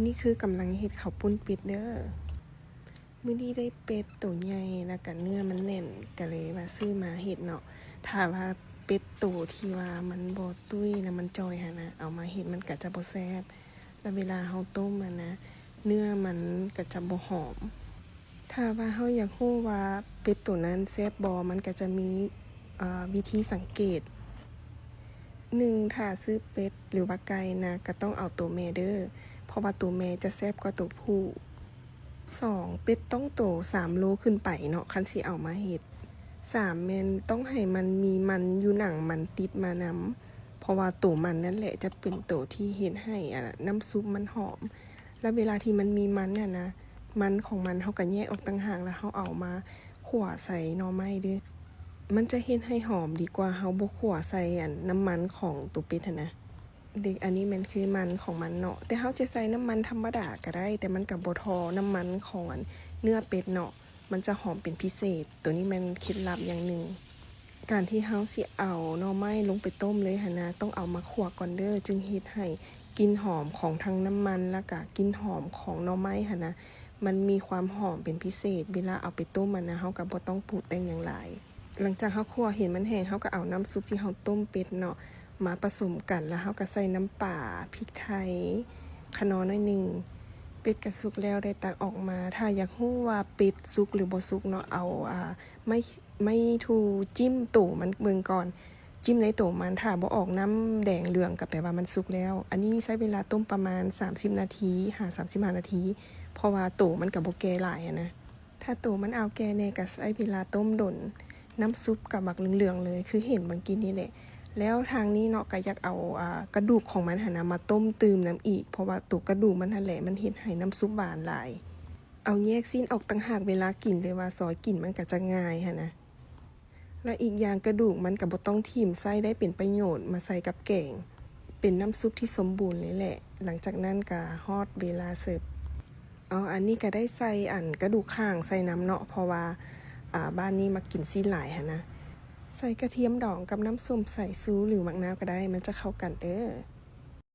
ນີ້ຄືກຳລັງເຮັດເຂົ້າປຸ້ນເປັດເດີ. ມື້ນີ້ໄດ້ເປັດໂຕໃຫຍ່ ແລ້ວກະເນື້ອມັນແໜ້ນ ກະເລີຍວ່າຊື້ມາເຮັດເນາະ. ຖ້າວ່າເປັດໂຕທີ່ວ່າມັນບໍ່ຕຸ້ຍ ນ້ຳມັນຈ່ອຍຫັ້ນນະ ເອົາມາເຮັດມັນກະຈະບໍ່ແຊບ ແລ້ວເວລາເຮົາຕົ້ມຫັ້ນນະ ເນື້ອມັນກະຈະບໍ່ຫອມ. ຖ້າວ່າເຮົາຢາກຮູ້ວ່າເປັດໂຕນັ້ນແຊບບໍ່ ມັນກະຈະມີ ເອີ ວິທີສັງເກດ. ໜຶ່ງ ຖ້າຊື້ເປັດ ຫຼືວ່າໄກ່ນະ ກະຕ້ອງເອົາໂຕແມ່ເດີ ເພາະວ່າໂຕແມ່ຈະແຊບກວ່າໂຕຜູ້. ສອງ ເປັດຕ້ອງໂຕສາມໂລຂຶ້ນໄປເນາະ ຄັນຊິເອົາມາເຮັດ. ສາມ ແມ່ນຕ້ອງໃຫ້ມັນມີມັນຢູ່ໜັງມັນຕິດມານຳ ເພາະວ່າໂຕມັນນັ້ນແຫຼະຈະເປັນໂຕທີ່ເຮັດໃຫ້ ອາ ນ້ຳຊຸບມັນຫອມ. ແລ້ວເວລາທີ່ມັນມີມັນຫັ້ນນະ ມັນຂອງມັນເຮົາກະແຍກອອກຕ່າງຫາກ ແລ້ວເຮົາເອົາມາຂົ້ວໃສ່ໜໍ່ໄມ້ເດີ. ມັນຈະເຮັດໃຫ້ຫອມດີກວ່າເຮົາບໍ່ຂົ້ວໃສ່ ອັນ ນ້ຳມັນຂອງໂຕເປັດຫັ້ນນະ. ເດ ອັນນີ້ແມ່ນຄືມັນຂອງມັນເນາະ ແຕ່ເຮົາຈະໃສ່ນ້ຳມັນທຳມະດາກະໄດ້ ແຕ່ມັນກະບໍ່ທໍ່ນ້ຳມັນຂອງ ອັນ ເນື້ອເປັດເນາະ ມັນຈະຫອມເປັນພິເສດ. ໂຕນີ້ແມ່ນເຄັດລັບຢ່າງໜຶ່ງ. ການທີ່ເຮົາຊິເອົາໜໍ່ໄມ້ລົງໄປຕົ້ມເລີຍຫັ້ນນະ ຕ້ອງເອົາມາຂົ້ວກ່ອນເດີ ຈຶ່ງເຮັດໃຫ້ກິ່ນຫອມຂອງທັງນ້ຳມັນ ແລ້ວກະກິ່ນຫອມຂອງໜໍ່ໄມ້ຫັ້ນນະ ມັນມີຄວາມຫອມເປັນພິເສດ. ເວລາເອົາໄປຕົ້ມຫັ້ນນະ ເຮົາກະບໍ່ຕ້ອງປຸງແຕ່ງຫຍັງຫຼາຍ. ຫຼັງຈາກເຮົາຂົ້ວເຫັນມັນແຫ້ງ ເຮົາກະເອົານ້ຳຊຸບທີ່ເຮົາຕົ້ມເປັດເນາະ ມາປະສົມກັນ ແລ້ວເຮົາກະໃສ່ນ້ຳປາ, ພິກໄທ, ຂະໜໍໜ້ອຍໜຶ່ງ. ເປັດກະສຸກແລ້ວ ໄດ້ຕັກອອກມາ. ຖ້າຢາກຮູ້ວ່າເປັດສຸກຫຼືບໍ່ສຸກເນາະ ເອົາ ອາ ໄມ້ ໄມ້ທູ້ມຈິ້ມໂຕມັນເບິ່ງກ່ອນ. ຈິ້ມໃນໂຕມັນ ຖ້າບໍ່ອອກນ້ຳແດງເຫຼືອງ ກະແປວ່າມັນສຸກແລ້ວ. ອັນນີ້ໃຊ້ເວລາຕົ້ມປະມານສາມສິບນາທີ ຫາ ສາມສິບຫ້ານາທີ ເພາະວ່າໂຕມັນກະບໍ່ແກ່ຫຼາຍຫັ້ນນະ. ຖ້າໂຕມັນອາວແກ່ແດ່ກະໃຊ້ເວລາຕົ້ມດົນ. ນ້ຳຊຸບກະບັກເຫຼືອງໆເລີຍ ຄືເຫັນເມື່ອກີ້ນີ້ແຫຼະ. ແລ້ວທາງນີ້ເນາະ ກະຢາກເອົາ ອາ ກະດູກຂອງມັນຫັ້ນນະ ມາຕົ້ມຕື່ມນຳອີກ ເພາະວ່າໂຕກະດູກມັນຫັ້ນແຫຼະ ມັນເຮັດໃຫ້ນ້ຳຊຸບຫວານຫຼາຍ. ເອົາແຍກຊີ້ນອອກຕ່າງຫາກ ເວລາກິນ ຫຼືວ່າຊອຍກິນມັນກະຈະງ່າຍຫັ້ນນະ. ແລະ ອີກຢ່າງກະດູກມັນກະບໍ່ຕ້ອງຖິ້ມ ໃຊ້ໄດ້ເປັນປະໂຫຍດ ມາໃສ່ກັບແກງ ເປັນນ້ຳຊຸບທີ່ສົມບູນເລີຍແຫຼະ. ຫຼັງຈາກນັ້ນກະຮອດເວລາເສີບ. ອໍ ອັນນີ້ກະໄດ້ໃສ່ ອັນ ກະດູກຂ້າງໃສ່ນຳເນາະ ເພາະວ່າ ອາ ບ້ານນີ້ມັກກິນຊີ້ນຫຼາຍຫັ້ນນະ. ໃສ່ກະທຽມດອງກັບນ້ຳສົ້ມສາຍຊູ ຫຼື ໝາກນາວກະໄດ້ ມັນຈະເຂົ້າກັນເດີ.